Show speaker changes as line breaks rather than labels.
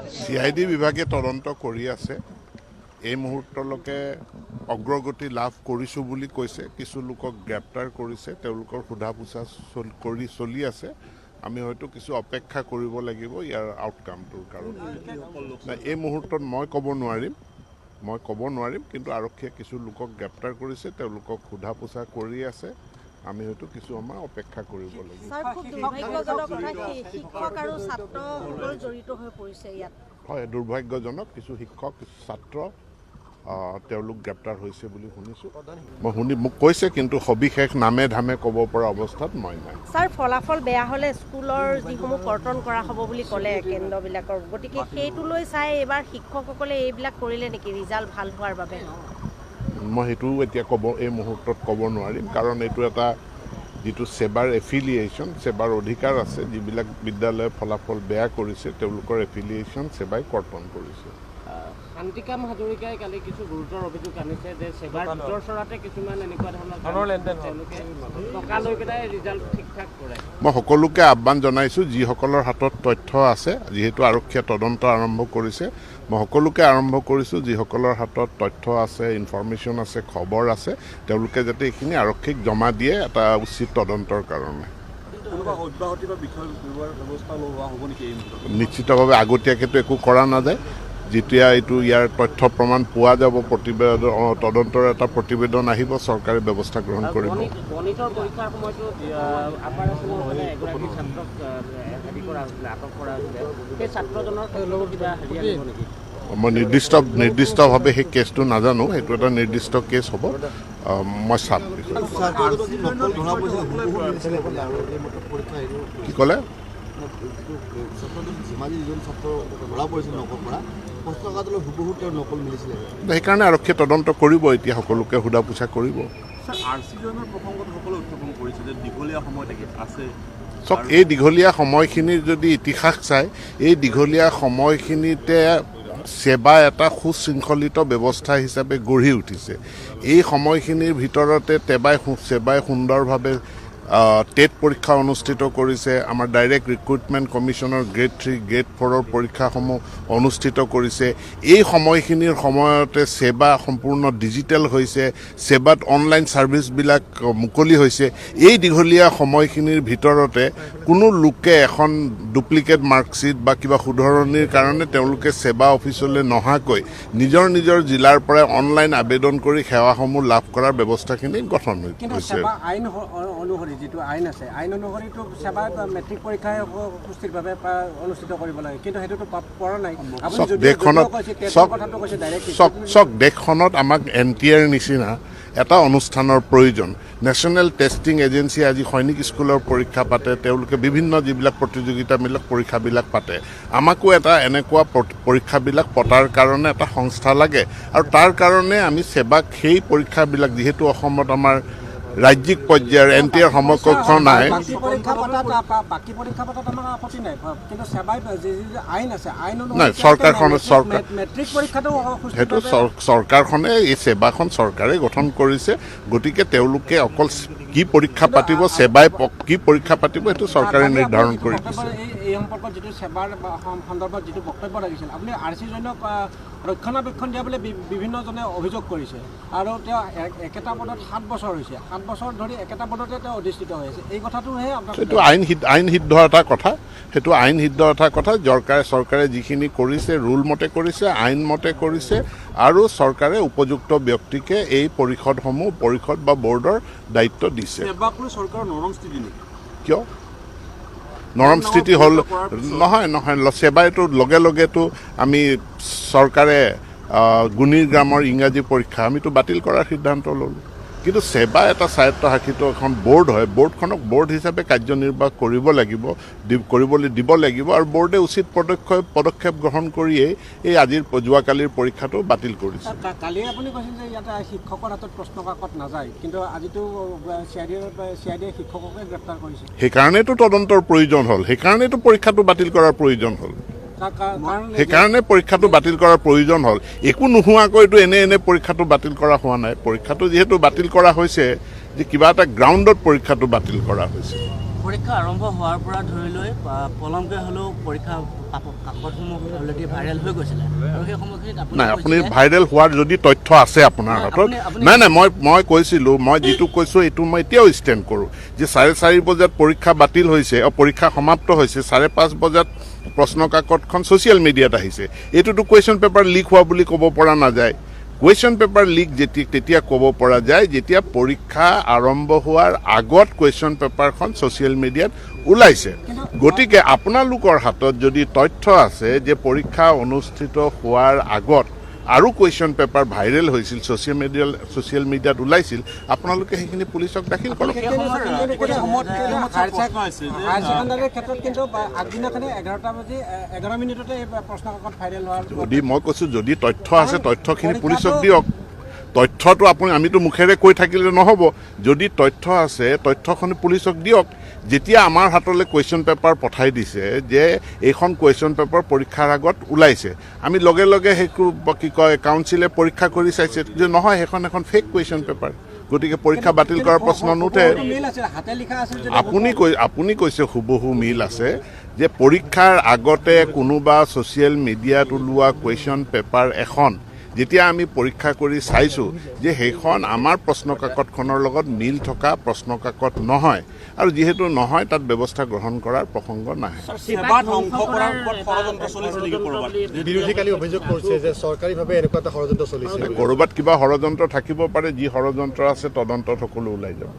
CID বিভাগে তদন্ত কৰি আছে। এই মুহূৰ্তলৈকে অগ্ৰগতি লাভ কৰিছোঁ বুলি কৈছে। কিছু লোকক গ্ৰেপ্তাৰ কৰিছে, তেওঁলোকৰ সোধা পোছা কৰি চলি আছে। আমি হয়তো কিছু অপেক্ষা কৰিব লাগিব ইয়াৰ আউটকামটোৰ কাৰণে। নাই, এই মুহূৰ্তত মই ক'ব নোৱাৰিম, মই ক'ব নোৱাৰিম। কিন্তু আৰক্ষীয়ে কিছু লোকক গ্ৰেপ্তাৰ কৰিছে, তেওঁলোকক সোধা পোছা কৰি আছে। আমি হয়তো কিছু সময় অপেক্ষা কৰিব লাগিব।
ছাৰ, খুব দুৰ্ভাগ্যজনক কথা, শিক্ষক আৰু ছাত্ৰসকল জড়িত হৈ পৰিছে ইয়াত।
হয়, দুৰ্ভাগ্যজনক, কিছু শিক্ষক, কিছু ছাত্ৰ তেওঁলোক গ্ৰেপ্তাৰ হৈছে বুলি শুনিছোঁ। মই শুনি মোক কৈছে, কিন্তু সবিশেষ নামে ধামে ক'ব পৰা অৱস্থাত মই নাই।
ছাৰ, ফলাফল বেয়া হ'লে স্কুলৰ যিসমূহ কৰ্তন কৰা হ'ব বুলি ক'লে কেন্দ্ৰবিলাকৰ, গতিকে সেইটোলৈ চাই এইবাৰ শিক্ষকসকলে এইবিলাক কৰিলে নেকি ৰিজাল্ট ভাল হোৱাৰ বাবে?
মই সেইটোও এতিয়া এই মুহূৰ্তত ক'ব নোৱাৰিম, কাৰণ এইটো এটা যিটো ছেবাৰ এফিলিয়েশ্যন, ছেবাৰ অধিকাৰ আছে। যিবিলাক বিদ্যালয়ে ফলাফল বেয়া কৰিছে, তেওঁলোকৰ এফিলিয়েশ্যন ছেবাই কৰ্তন কৰিছে।
শান্তিকাম হাজৰিকাই কালি কিছু গুৰুতৰ অভিযোগ আনিছে যে ছেবাৰ ভিতৰ চৰাতে কিছুমান এনেকুৱা ধৰণৰ লেনদেন, তেওঁলোকে টকা লৈ পেলাই ৰিজাল্ট ঠিক ঠাক কৰে।
মই সকলোকে আহ্বান জনাইছোঁ, যিসকলৰ হাতত তথ্য আছে, যিহেতু আৰক্ষীয়ে তদন্ত আৰম্ভ কৰিছে, মই সকলোকে আৰম্ভ কৰিছোঁ, যিসকলৰ হাতত তথ্য আছে, ইনফৰ্মেশ্যন আছে, খবৰ আছে, তেওঁলোকে যাতে এইখিনি আৰক্ষীক জমা দিয়ে এটা উচিত তদন্তৰ কাৰণে।
কোনোবা অব্যাহতি বা বিষয় ব্যৱস্থা লোৱা হ'ব নেকি এই মুহূৰ্তত?
নিশ্চিতভাৱে আগতীয়াকৈতো একো কৰা নাযায়। যেতিয়া এইটো ইয়াৰ তথ্য প্ৰমাণ পোৱা যাব, প্ৰতিবেদন, তদন্তৰ এটা প্ৰতিবেদন আহিব, চৰকাৰে ব্যৱস্থা গ্ৰহণ কৰিব।
গণিতৰ পৰীক্ষাৰ সময়তো আপাৰ আছামৰ মানে এগৰাকী ছাত্ৰক হেৰি কৰা হৈছিলে, আটক কৰা হৈছিলে। সেই ছাত্ৰজনৰ ক্ষেত্ৰতো কিবা হেৰি আনিব নেকি?
মই নিৰ্দিষ্টভাৱে সেই কেছটো নাজানো। সেইটো এটা নিৰ্দিষ্ট কেছ হ'ব, মই চাম বিষয়টো।
নকল ধৰা পৰিছিল, হুবহু মিলিছিলে বোলে আৰু এইমাত্ৰ পৰীক্ষা হেৰি
কি ক'লে?
যিটো ছাত্ৰজন, ধেমাজি যিজন ছাত্ৰ ধৰা পৰিছিল নকল কৰা, প্ৰশ্ন কাকতৰ হুবহু তেওঁৰ নকল মিলিছিলে।
সেইকাৰণে আৰক্ষীয়ে তদন্ত কৰিব, এতিয়া সকলোকে সোধা পোছা কৰিব।
ছাৰ, আৰ চি জৈনৰ প্ৰসংগত সকলোৱে উত্থাপন কৰিছে যে দীঘলীয়া সময় তেখেত আছে।
চাওক, এই দীঘলীয়া সময়খিনিৰ যদি ইতিহাস চাই, এই দীঘলীয়া সময়খিনিতে ছেবা এটা সুশৃংখলিত ব্যৱস্থা হিচাপে গঢ়ি উঠিছে। এই সময়খিনিৰ ভিতৰতে ছেবাই সুন্দৰভাৱে টেট পৰীক্ষা অনুষ্ঠিত কৰিছে, আমাৰ ডাইৰেক্ট ৰিক্ৰুইটমেণ্ট কমিশ্যনৰ গ্ৰেড 3, গ্ৰেড 4ৰ পৰীক্ষাসমূহ অনুষ্ঠিত কৰিছে। এই সময়খিনিৰ সময়তে ছেবা সম্পূৰ্ণ ডিজিটেল হৈছে, ছেবাত অনলাইন ছাৰ্ভিচবিলাক মুকলি হৈছে। এই দীঘলীয়া সময়খিনিৰ ভিতৰতে কোনো লোকে এখন ডুপ্লিকেট মাৰ্কশ্বিট বা কিবা শুধৰণিৰ কাৰণে তেওঁলোকে ছেবা অফিচলৈ নহাকৈ নিজৰ নিজৰ জিলাৰ পৰাই অনলাইন আবেদন কৰি সেৱাসমূহ লাভ কৰাৰ ব্যৱস্থাখিনি গঠন
কিন্তু
হৈছে।
ছেবা আইন অনুসৰি যিটো আইন আছে, আইন অনুসৰিতো ছেবা মেট্ৰিক পৰীক্ষাই সুস্থিৰভাৱে অনুষ্ঠিত কৰিব লাগে, কিন্তু সেইটোতো পৰা নাই। আপুনি
চাওক,
যদিও
দেশখনত
কৈছে, টেটৰ
চাওক
কথাটো কৈছে ডাইৰেক্ট।
চাওক চাওক, দেশখনত আমাক এনটিএৰ নিচিনা এটা অনুষ্ঠানৰ প্ৰয়োজন। নেশ্যনেল টেষ্টিং এজেঞ্চি আজি সৈনিক স্কুলৰ পৰীক্ষা পাতে, তেওঁলোকে বিভিন্ন যিবিলাক প্ৰতিযোগিতামূলক পৰীক্ষাবিলাক পাতে। আমাকো এটা এনেকুৱা পৰীক্ষাবিলাক পতাৰ কাৰণে এটা সংস্থা লাগে আৰু তাৰ কাৰণে আমি সেৱাক সেই পৰীক্ষাবিলাক, যিহেতু অসমত আমাৰ ৰাজ্যিক পৰ্যায়ৰ এনটিএৰ সমকক্ষ নাই।
বাকী পৰীক্ষা পতাত আমাৰ আপত্তি নাই, কিন্তু সেৱাই যি যি আইন আছে, আইন অনুসৰি
নাই, চৰকাৰ
মেট্ৰিক পৰীক্ষাটো
সেইটো
সুস্থিৰভাৱে
চৰকাৰখনে এই সেৱাখন চৰকাৰে গঠন কৰিছে। গতিকে তেওঁলোকে অকল কি পৰীক্ষা পাতিব, সেৱাই কি পৰীক্ষা পাতিব, সেইটো চৰকাৰে
কালি আপুনি
নিৰ্ধাৰণ
যিটো
কৰি
বক্তব্য
দিছে।
এই সম্পৰ্কত যিটো সেৱাৰ সন্দৰ্ভত যিটো বক্তব্য ৰাখিছিল আপুনি, আৰ চি জৈনক ৰক্ষণাবেক্ষণ দিয়া বুলি বিভিন্নজনে অভিযোগ কৰিছে আৰু তেওঁ একেটা পদত 7 বছৰ হৈছে, 7 বছৰ ধৰি একেটা পদতে তেওঁ অধিষ্ঠিত হৈ আছে। এই কথাটোহে আপোনাক
সেইটো আইন সিদ্ধ এটা কথা, সেইটো আইন সিদ্ধ এটা কথা। চৰকাৰে যিখিনি কৰিছে, ৰুল মতে কৰিছে, আইন মতে কৰিছে আৰু চৰকাৰে উপযুক্ত ব্যক্তিকে এই পৰিষদসমূহ, পৰিষদ বা বৰ্ডৰ দায়িত্ব দিছে।
সেৱাক লৈ চৰকাৰৰ নৰম স্থিতি নেকি?
কিয় নৰম স্থিতি হ'ল? নহয় নহয়, সেৱাইতো লগে লগেতো আমি চৰকাৰে গুণীৰ গ্ৰামৰ ইংৰাজী পৰীক্ষা আমিতো বাতিল কৰাৰ সিদ্ধান্ত ল'লোঁ। কিন্তু সেৱা এটা স্বায়ত্তশাসিত এখন বৰ্ড হয়। বৰ্ডখনক বৰ্ড হিচাপে কাৰ্যনিৰ্বাহ কৰিব লাগিব, কৰিবলৈ দিব লাগিব আৰু বৰ্ডে উচিত পদক্ষেপ গ্ৰহণ কৰিয়েই এই আজিৰ যোৱাকালিৰ পৰীক্ষাটো বাতিল কৰিছে।
কালি আপুনি কৈছিল যে ইয়াতে শিক্ষকৰ হাতত প্ৰশ্ন কাকত নাযায়, কিন্তু আজিতো চি I ডিয়ে শিক্ষককে গ্ৰেপ্তাৰ কৰিছে।
সেইকাৰণেতো তদন্তৰ প্ৰয়োজন হ'ল, সেইকাৰণেতো পৰীক্ষাটো বাতিল কৰাৰ প্ৰয়োজন হ'ল।
কাৰণ
সেইকাৰণে পৰীক্ষাটো বাতিল কৰাৰ প্ৰয়োজন হ'ল। একো নোহোৱাকৈতো এনে এনে পৰীক্ষাটো বাতিল কৰা হোৱা নাই। পৰীক্ষাটো যিহেতু বাতিল কৰা হৈছে যে কিবা এটা গ্ৰাউণ্ডত পৰীক্ষাটো বাতিল কৰা হৈছে।
পৰীক্ষা আৰম্ভ হোৱাৰ পৰা ধৰি লৈ পলমকৈ হ'লেও পৰীক্ষা কাকতসমূহ অলৰেডি ভাইৰেল হৈ গৈছিলে আৰু সেই সময়খিনিত
নাই, আপুনি ভাইৰেল হোৱাৰ যদি তথ্য আছে আপোনাৰ হাতত, নাই নাই, মই কৈছিলোঁ, মই যিটো কৈছোঁ এইটো মই এতিয়াও ষ্টেণ্ড কৰোঁ যে 4:30 বজাত পৰীক্ষা বাতিল হৈছে, পৰীক্ষা সমাপ্ত হৈছে, 5:30 বজাত প্ৰশ্ন কাকতখন ছ'চিয়েল মিডিয়াত আহিছে। এইটোতো কুৱেশ্যন পেপাৰ লিক হোৱা বুলি ক'ব পৰা নাযায়। কুৱেশ্যন পেপাৰ লিক তেতিয়া ক'ব পৰা যায় যেতিয়া পৰীক্ষা আৰম্ভ হোৱাৰ আগত কুৱেশ্যন পেপাৰখন ছ'চিয়েল মিডিয়াত ওলাইছে। গতিকে আপোনালোকৰ হাতত যদি তথ্য আছে যে পৰীক্ষা অনুষ্ঠিত হোৱাৰ আগত আৰু কুৱেশ্যন পেপাৰ ভাইৰেল হৈছিল, ছ'চিয়েল মিডিয়াত ওলাইছিল, আপোনালোকে সেইখিনি পুলিচক দাখিল কৰক। যদি মই কৈছোঁ, যদি তথ্য আছে তথ্যখিনি পুলিচক দিয়ক। তথ্যটো আপুনি আমিতো মুখেৰে কৈ থাকিলে নহ'ব, যদি তথ্য আছে তথ্যখিনি পুলিচক দিয়ক। যেতিয়া আমাৰ হাতলৈ কুৱেশ্যন পেপাৰ পঠাই দিছে যে এইখন কুৱেশ্যন পেপাৰ পৰীক্ষাৰ আগত ওলাইছে, আমি লগে লগে সেইটো কি কয় কাউন্সিলে পৰীক্ষা কৰি চাইছে যে নহয়, সেইখন এখন ফেক কুৱেশ্যন পেপাৰ, গতিকে পৰীক্ষা বাতিল কৰাৰ প্ৰশ্ন নুঠে। আপুনি কৈছে হুবহু মিল আছে যে পৰীক্ষাৰ আগতে কোনোবা ছ'চিয়েল মিডিয়াত ওলোৱা কুৱেশ্যন পেপাৰ এখন যেতিয়া আমি পৰীক্ষা কৰি চাইছোঁ যে সেইখন আমাৰ প্ৰশ্ন কাকতখনৰ লগত মিল থকা প্ৰশ্ন কাকত নহয়, আৰু যিহেতু নহয় তাত ব্যৱস্থা গ্ৰহণ কৰাৰ প্ৰসংগ নাহে। ক'ৰবাত কিবা ষড়যন্ত্ৰ থাকিব পাৰে, যি ষড়যন্ত্ৰ আছে তদন্তত সকলো ওলাই যাব।